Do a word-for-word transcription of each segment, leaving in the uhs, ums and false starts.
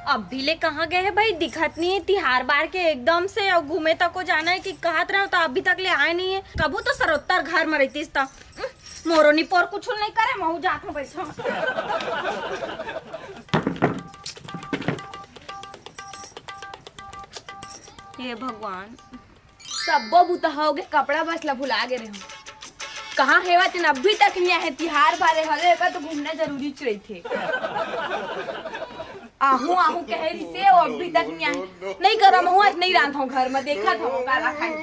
अभी ले कहाँ गए हे भाई? दिखत नहीं हे तिहार बार के एकदम से, अउ घूमे तको जाना हे कि कहत रहे हो तो अभी तक ले आए नहीं हे। कभू तो सरोत्तर घर में रहतीस त, उम, मोरो निपोर कुछ नहीं करे, महू जात हूँ बैठा। हे भगवान। सब्बो बुता होगे, कपड़ा बस ला भुला गे रेहेंव। कहाँ हे वा तेन अभी तक नइ आए हे, तिहार बारे हले, एकर तो घूमना जरूरी रहिथे। आहूँ, आहूँ कहे रिहिसे, वो अभी तक नइ आए हे। नइ करँव, महूँ आज नइ रांधँव घर म, देखत हँव का ला खाही।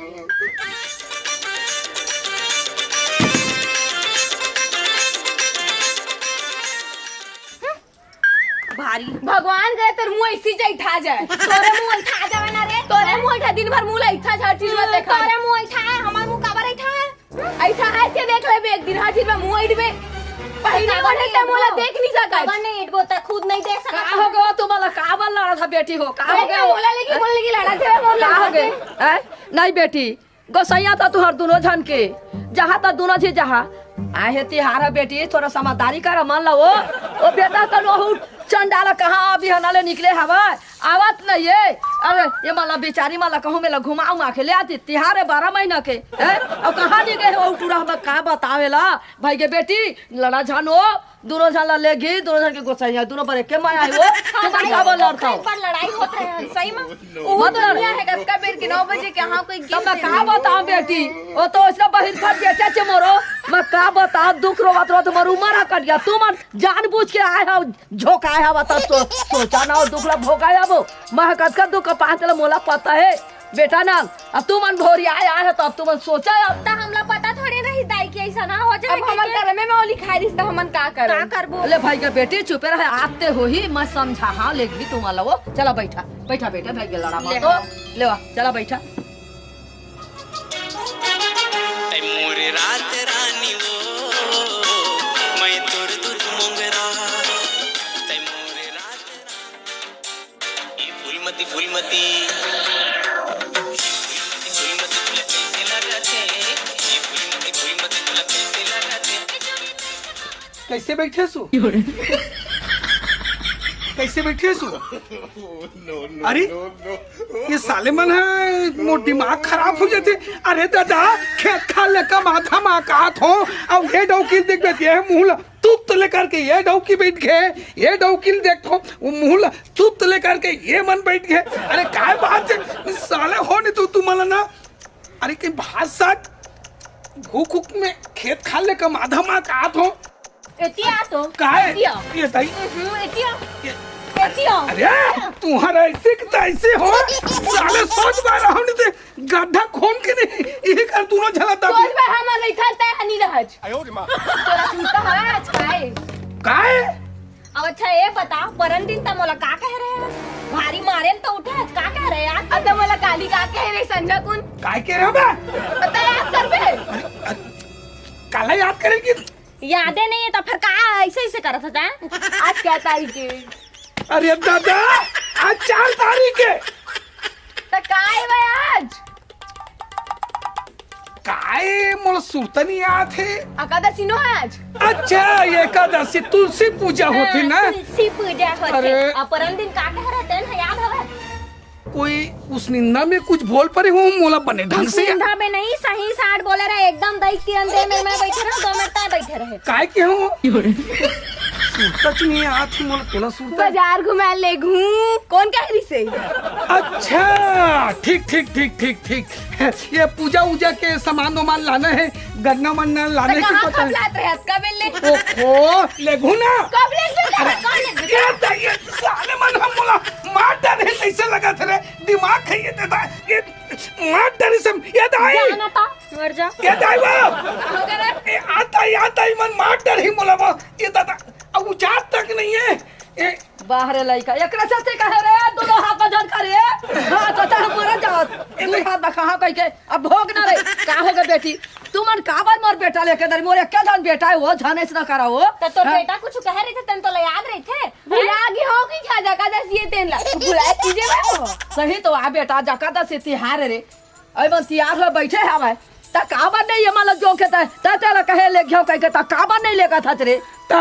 भारी। भगवान करे तोर मुंह ऐसी जइठा जाए। तोरे मुंह अइठा जावे ना रे। तोरे मुंह अइठा, दिन भर मुंह ला अइठा झाड़ चीज मत देखा। तोरे मुंह अइठा हे, हमर मुंह काबर अइठा हे? अइठा हे, के देख लेबे एक दिन, हर चीज में मुंह अइठबे। पहिली काबर ओढ़े नहीं ते मोला अइठबो? देख नहीं सकत। काबर नहीं अइठबो, ते खुद नहीं देख सकत। का हो गया तुम्हारा, काबर लड़ा था बेटी हो? का हो अरे गया? मोला लेके, मोला लेके लड़ा थे, मोला का हो लेके। गया? हैं? नहीं बेटी, गोसइया त तुहर दुनो झन के, जहाँ त दुनो झी जहाँ। आहे तिहार ह बेटी, थोड़ा समझदारी कर मन ला वो। ओ बेटा, तन ओहू चंडाल कहाँ बिहना ले निकले हवय, आवत नहीं ये। अरे, ये मन ला बिचारी मन ला कहूँ में ला घुमा उमा के ले आती, तिहार हे बारह महीना के, हैं? अउ कहाँ निकले हे वो टूरा, हम का बतावे ला? भाई के बेटी, लड़ा झन ओ, दुनो झन ला लेगही, दुनो झन के गोसइया, दुनो बर एके माया हे वो। हाँ, तुमन भाई, काबर लड़थव? एक बार लड़ाई होत रहे हे, सही में। वो मत तो लड़। दुनिया हे, कतका बेर के नौ बजे के, हाँ, कोई तब मैं का बताऊं बेटी, वो तो उसका बहिर फट बेटा छे मोरो। मैं का बताऊं, दुख रोवत रोवत मोर उमर ह कट गया। तुमन जानबूझ के आए हव, झोंकाए हव, बता सो-, सोचा ना हो दुख ला भोगाए हव। मैं कतका दुख पाहत ला मोला पता हे। बेटा ना, अब तुमन भोरिया आए हो, तो अब तुमन सोचा अब। त हमला पता थोड़े रही दाई के ऐसा ना हो जाए अब हमन करमे में ओली खाए रिस, त हमन का करन? का करबो? ले भाई के बेटी, चुपे रहे, आते होही, मैं समझा, हाँ, लेगही तुमन ला वो। चला बैठा, बैठा बेटा, भाई के लड़ा ले मत। हाँ। ले वा, चला बैठा। ऐ मोरे रात रानी वो, मैं तोर दूध मोंगरा। ऐ मोरे रात रानी। ये फूलमती, फूलमती। ये फूलमती, फूलमती, तोला कैसे लागथे? ये फूलमती, फूलमती, तोला कैसे लागथे? कैसे बैठे सु? कैसे बैठे सु? अरे, ये साले मन ह, मोर दिमाग खराब हो जाथे। अरे दादा, खेत खार ले कमाथंव, कहाथंव, अउ ये डौकी ल देखबे, ये मुंह ला तुत्त ले करके ये डौकी बइठ गे, ये डौकी ल देखथंव, वो मुंह ला तुत्त ले करके ये मन बइठ गे। अरे काय बात हे, साले हो नहीं तो तुमन ला ना। अरे कहीं भात साग घुक घुक में खेत खार ले कमाथंव, कहाथंव। एती आ तो। काय? एती आ। ये दाई। हम्म, एती आ। ये एती आ। अरे, तुम्हारा ऐसे की तैसे हो, साले सोच पा रहा हूँ नहीं ते। गड्ढा खोन के नहीं, इही कर दुनो झन ला दबी। सोच में हमर लइका तय हनी रहच। आयो रे माँ। तोला सुनता है आज काय? काय? अब अच्छा ये बता, परन दिन त मोला का कहे रहे हस? भारी मारे ल तो उठे हस, का कहे रहे यार? अब त मोला काली का कहे रहे संझा कुन? काय कहे रहे बे? बता याद कर बे। अरे, अरे, काला याद करे कि यादे नहीं है तो फिर का ऐसे ऐसे करत हस, हैं? आज क्या तारीख है? अरे दादा, आज चार तारीख है। त काय बा आज? काय मोला सुरता नहीं आत हे। एकादशी नो है आज। अच्छा, एकादशी तुलसी पूजा होथे ना? तुलसी पूजा होथे। अरे। अउ परन दिन का कहे रहे तेन ह याद हवे? कोई उस निंदा में कुछ बोल परे हो, मोला बने ढंग से। निंदा में नहीं, सही साठ बोले रहे, एकदम दई के अंदर में मैं बैठे रहे, दो मिनट तक बैठे रहे। काय के हो? सुरता च नहीं आत हे मोला, तोला सुरता। बाजार घुमा लेगहूं। कोन कहे रिसे? अच्छा, ठीक, ठीक, ठीक, ठीक, ठीक। ये पूजा उजा के सामान वामान लाना है, गन्ना वन्ना लाने की कहाँ पता है। कब लात रहे, कब ले? ओहो, लेगहूं ना। कब ले, कब ले, कब ले? ये तो ये साले मन ह मोला मार डारही, ऐसे लगथे रे, दिमाग खाइए देता है। ये मार डारही सब, ये दाई। जा ना ता, मर जा। ये दाई वो। हो गया रे। ये आता, ये आता, ये मन मार डारही मोला वो। ये दादा, अब उजात तक नहीं है। ए, बाहरे लइका, एकरा से ते कहे रे, दुनो हाथ में झन करे। हाँ, तो तोर मर जात। दुई हाथ में कहाँ कहि के, अब भोग ना रे। का होगे बेटी? तुमन काबर मोर बेटा लेके दरी? मोर एके झन बेटा हे, वो झन ऐसना करा वो। त तोर हाँ। बेटा कुछ कहे रहिथे, तेन तोला याद रहिथे? भुला गे हो कि का एकादशी हे तेन ला? भुलाए चीजे बा वो। सही तो आ बेटा, एकादशी तिहार रे। अई मन तियार हो बैठे हवय, त काबर नहीं ये मन ल जोखे त, त तेला कहे ले घेव कहिके, त काबर नहीं लेगथस रे? त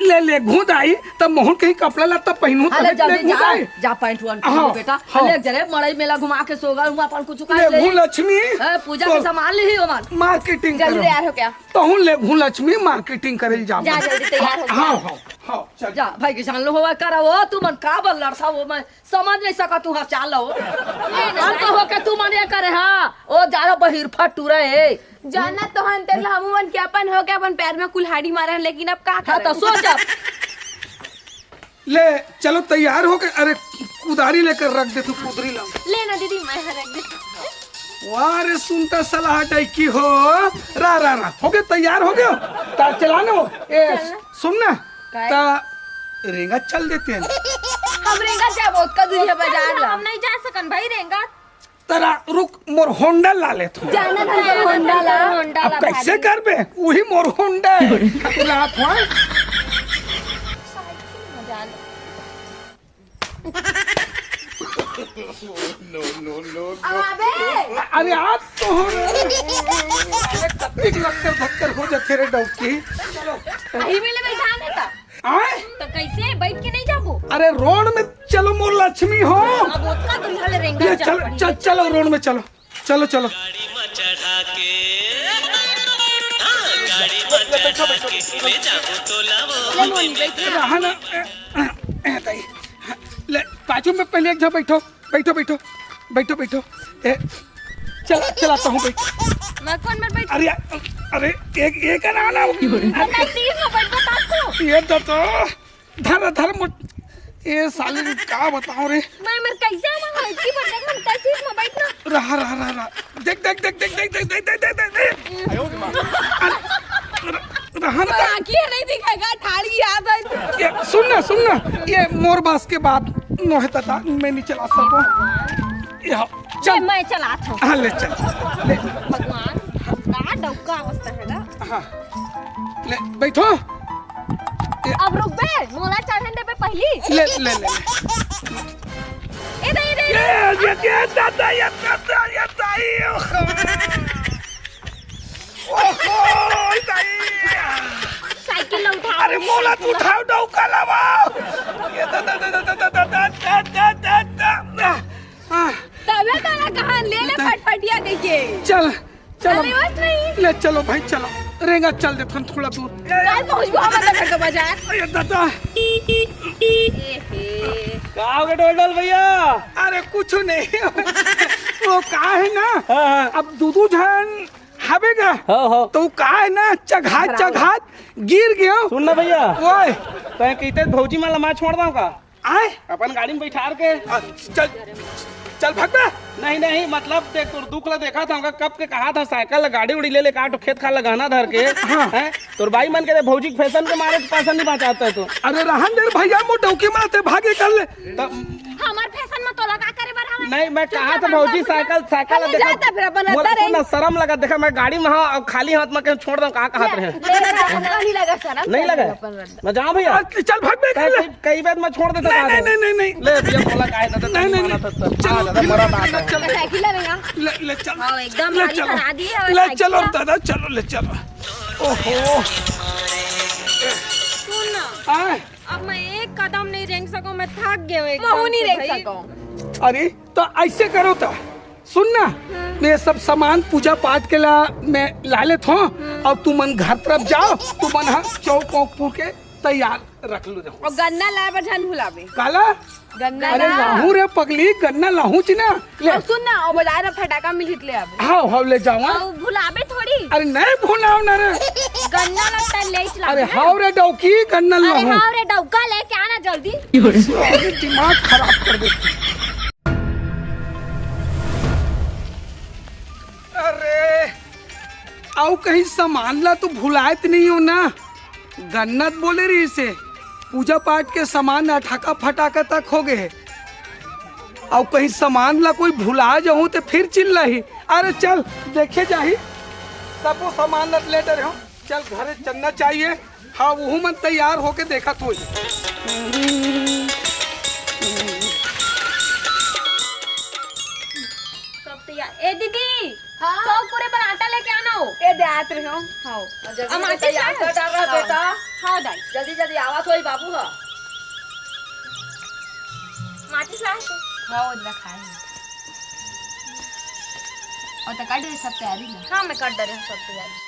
ले लेगहूं दाई, त महूं कहीं कपड़ा लत्ता पहिनहूं, हाँ, ले तभे जल्दी लेगहूं जा, दाई। जा पैंट वैंट हाँ, पहन बेटा। हाँ। ले जरे मड़ई मेला घुमा के सोगा हुआ अपन कुछ काट ले। लेगहूं लक्ष्मी, ए, पूजा के तो सामान लिही ओमन। मार्केटिंग जल्दी करम। तैयार हो क्या? तहूं लेगहूं लक्ष्मी, मार्केटिंग करे ल जाबो। जा जल्दी तैयार हो हाँ, क्या? हाँ, हाँ, हाँ, चल। जा भाई किसान लो होवा करा वो, तू मन का बर लड़ता वो, मैं समझ नहीं सका तू, हाँ, चाल हो। हम तो हो के तू मन ये करे, हाँ, ओ ज्यादा बहिरफा टूरा है। जाना तो हन तेला, हमू मन के अपन हो के अपन पैर में कुल्हाड़ी मारे हन, लेकिन अब का हाँ, करे? तो सोच अब। ले, चलो तैयार हो के, अरे कुदारी लेकर रख दे तू, कुदरी ला। ले ना दीदी, मैं हर रख दे। वाह रे, सुनता सलाह डाई की हो। रा, रा, रा, हो गए, तैयार हो गए? तार चलाने हो? ए, चल ना। सुन ना, काय? ता रेंगा चल देते हैं। हम रेंगा जाबो, ओतका दूरिहा बाजार ला। हम नहीं जा सकन भाई रेंगा। तरा रुक, मोर होंडा ला लेत हूँ। जाना था तो होंडा ला। होंडा अब ला कैसे भाभी। करबे? वही मोर होंडा है। ठाकुर हाथ हुआ। साइकिल में जा ले। No, no, no, no। अबे! अरे आप तो हो रे। अरे कत्ती लक्कर धक्कर हो जाते रे डौकी। चलो। अही में ले बैठा देता। आए? तो कैसे बैठ के नहीं जाबो? अरे रोड में चलो मोर लक्ष्मी हो। अब ओतना दूर हले रेंगा ये जा चलो, पड़ी। चल, चलो रोड में चलो, चलो, चलो। गाड़ी में चढ़ा के, हाँ, गाड़ी में ले, बैठो, चढ़ा बैठो, के बैठो। ले जाबो तो लाबो। ले मोहन, बैठ ना। रहा ना, ए, ए, ए, ताई। ले, बाजू में पहले एक झन बैठो, बैठो, बैठो, बैठो, बैठो। ए, चला, चलाता हूँ, बैठ। मैं कौन में बैठ? अरे, अरे, एक, एक ना, ना। मैं सीट में बैठ, बता तो। ये तो, तो। धर, धर, मुझ-, ए, साले, का बताओ रे? मैं, मैं कैसे आवा? इतनी बड़ी, मैं कैसे इसमें बैठना? रहा, रहा, रहा, रहा। देख, देख, देख। अरे, रहा ना। आँखी नहीं दिखेगा, ठाड़ी याद है। ये, सुन ना, सुन ना। ये मोर बस के बात नोहे तता, मैं नहीं चला सकूँ। ये, चल। ये मैं चलात हूँ। हाँ, ले चल। ले। भगवान, का डौका अवस्था है ना। हाँ। ले, बैठो। अब रुक बे, मोला चढ़न दे बे पहली। ले, ले, ले, ले। ए दे, ए दे, ए दे। ये, ये, ये, दादा, ये, दादा, ये, दाई, ओहो। ओहो, दाई। साइकिल ला उठाओ। अरे, मोला तो उठाओ, डौका लावा। ये, दादा, दादा। हाँ। तबे तोला कहा ले ले फटफटिया कहिके। चल, चलो। अरे बस नहीं। ले चलो भाई, चलो। रेंगा चल देथन थोड़ा दूर। कल पहुंचबो हम तक के बाजार। अरे दादा। ए हे। का हो गए डोल डोल भैया? अरे कुछ नहीं। वो का है ना, हाँ, हाँ। अब दू दू झन हवे गा। हाँ, हाँ। तो का है ना, चघात, चघात गिर गयो। सुन ना भैया। ओए। तैं कहते भौजी मन ला मैं छोड़ दूं का? आए? अपन गाड़ी में बैठार के। आ, चल, चल भाग बे। नहीं, नहीं, मतलब देख, तोर दुख ला देखा था, हमका कब के कहा था, साइकिल ला, गाड़ी उड़ी ले ले, का तो खेत खार ला गहना धर के, हाँ। हैं? तोर बाई मन के रे भौजी के फैशन के मारे तो पैसा नहीं बचाता है तू। अरे रहन दे रे भैया, मोर डौकी मारते भागे कर ले। तब हमार फैशन में तोला का करे बर हवे? नहीं, मैं कहा था भौजी, साइकिल, साइकिल ला देखा। जाता फिर अपन मोला अंदर सुन ना, शर्म लगा, देखा मैं गाड़ी में हाँ, अब खाली हाथ में कहीं छोड़ दूं, का कहत रहे? ले, ले, नहीं लगा शर्म, नहीं लगा। अपन मैं जाऊं भैया? आ, चल भाग बे, कई, ले। कई, कई बार मैं छोड़ देता नहीं, था नहीं, तो। नहीं, नहीं, नहीं। ले भैया, बोला काहे ना, नहीं, नहीं, माना नहीं। था तो। चलो, हाँ, दादा, फिर मरा मैं ना चल। साइकिल ले भैया। ले, ले चल। हाँ, एकदम ले भारी चलो। करा दी है ले साइकिल चलो ना। दादा, चलो, ले चलो। ओहो। सुन ना, आए। अब मैं एक कदम नहीं रेंग सकूं, मैं थक गए हूं एकदम महू नहीं से रेंग भाई। सकूं। अरे, तो ऐसे करो तो। सुन ना, हम्म। मैं सब सामान पूजा पाठ के ला मैं ला लेत हूँ। हम्म। अब तू मन घर तरफ जाओ, तू मन हा चौक वौक पूर के तैयार रख लो रहो। और गन्ना लाए बर झन भुलाबे। काला? गन्ना अरे ला। लाहू रे पगली, गन्ना लाहू ची ना। ले। और सुन ना, और बाजार में फटाका मिलही त ले आबे। हाँ, हाँ, ले जाओ, हाँ। और भुलाबे थोड़ी। अरे नहीं भुलाओ ना रे। गन्ना लगता है, ले चला अरे ना। हाव रे डौकी, गन्ना अरे लाहू। हाव रे डौका, लेके आना जल्दी। अरे दिमाग खराब कर दे। अरे, अउ कहीं सामान ला तो भुलाए त नहीं हो ना? गन्ना त बोले रहिसे, पूजा पाठ के सामान अठाका फटाका तक हो गए हे। अउ कहीं सामान ला कोई भुला जाहूं त फिर चिल्लाही। अरे चल, देखे जाही, सबो सामान ला ले डरे हो। चल, घरे चलना चाहिए। हाँ, वहू मन तैयार होके देखत होई। सब तैयार। ए दीदी, हाँ? चौक पूरे पर आटा लेके आना हो। ए दे, आत रहे हो? हाँ। जल्दी अब से माचिस तैयार लाए? कर डाल रहा हाँ। बेटा। हाँ, दाई। जल्दी, जल्दी आवत होई बाबू ह। माचिस लाए तो? हाँ, वो रखा है। और तो कर दे सब तैयारी ना। हाँ, मैं कर दे रही हूँ सब तैयारी।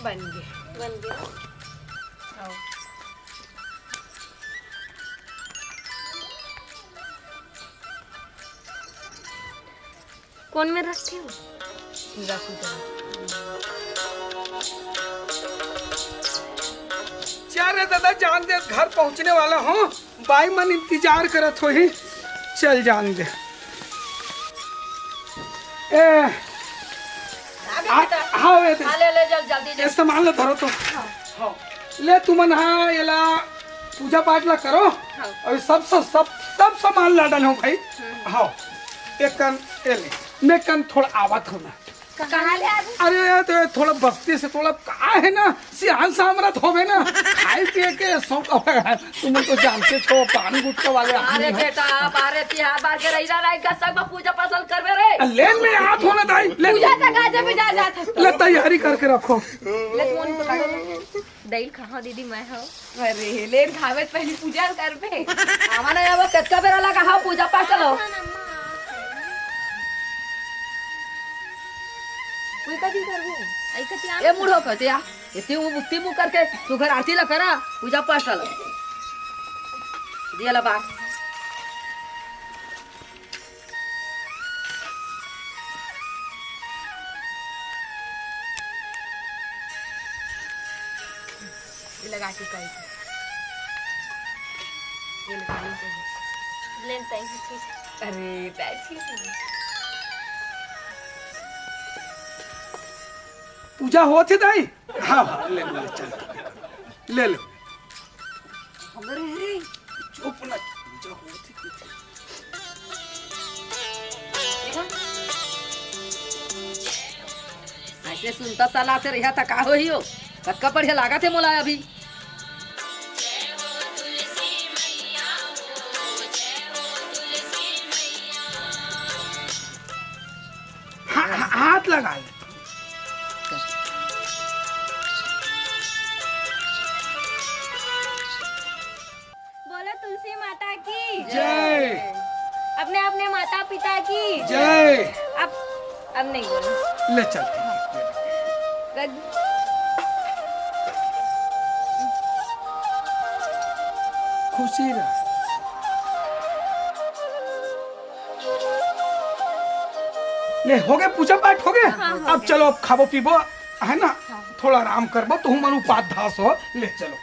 बन गे। बन गे। आओ। कोन में रखे हो? रख दो। जा रे दादा, जान दे, घर पहुंचने वाला हो, बाई मन इंतजार करत होही, चल जान दे। ए, आ, हाँ, ए दे। हाँ, ले, ले, जल-, जल्दी, ये जल्दी। सामान ला धरो तो। हाँ। हाँ। ले तुमन, हाँ, एला पूजा पाठ ला करो। हाँ। अउ सब, सब, सब, सब सामान ला डालो भाई। हम्म। हाँ। एक कन, ए ले। मैं कन थोड़ा आवत हूँ ना। कहाँ ले आबे? अरे, तो थोड़ा बस्ती से थोड़ा का है ना, सियान सामरत होवे ना, खाए पिए के शौक होवे। तुम तो जानते हो, पान गुटखा वाले आदमी अरे हो। बेटा, बारे तिहार बार के रही रहा, का सब पूजा पाठ करबे रे। लेन में हाथ होना दाई, लेन। पूजा तक आ जाबे, जा, जा, थक ले, तैयारी करके रखो। ले, तुम पकड़ो। दही ल खाहूं दीदी, मैं हव। अरे, लेन खावे त पहिली पूजा ल करबे। आवा ना, आवा, कतका बेरा लगा हव पूजा पाठ ल। कोई कथी करबो? आई कथी आ ए मुड़ो कहते आ, एती मुँह, मुक्ति मुँह करके तू घर आरती ला करा, पूजा पाठ ल। दिया ला बार। ये लगा के करी। ये लगा के करी। लेन तैं ही चीज। अरे, तैं ही चीज। पूजा होत हे दाई? हाँ, हाँ, ले, ले, चल, ले, ले। हमरे हे। चुप ना, पूजा होत हे, कुछ। देखा? ऐसे सुनता सलाह से रहा था, का होही हो? कतका बढ़िया लागत हे मोला अभी। हा-, हा-, हाथ लगा ले। बोलो तुलसी माता की जय। अपने अपने माता पिता की जय। अब, अब नहीं बोलो। ले चल। रख। खुशी रह। ले, हो गए पूजा पाठ हो गए? हाँ, हो अब गए। चलो, अब खाबो पीबो, है ना? हाँ। थोड़ा आराम करबो, तुहू मन उपास धास हो। ले चलो।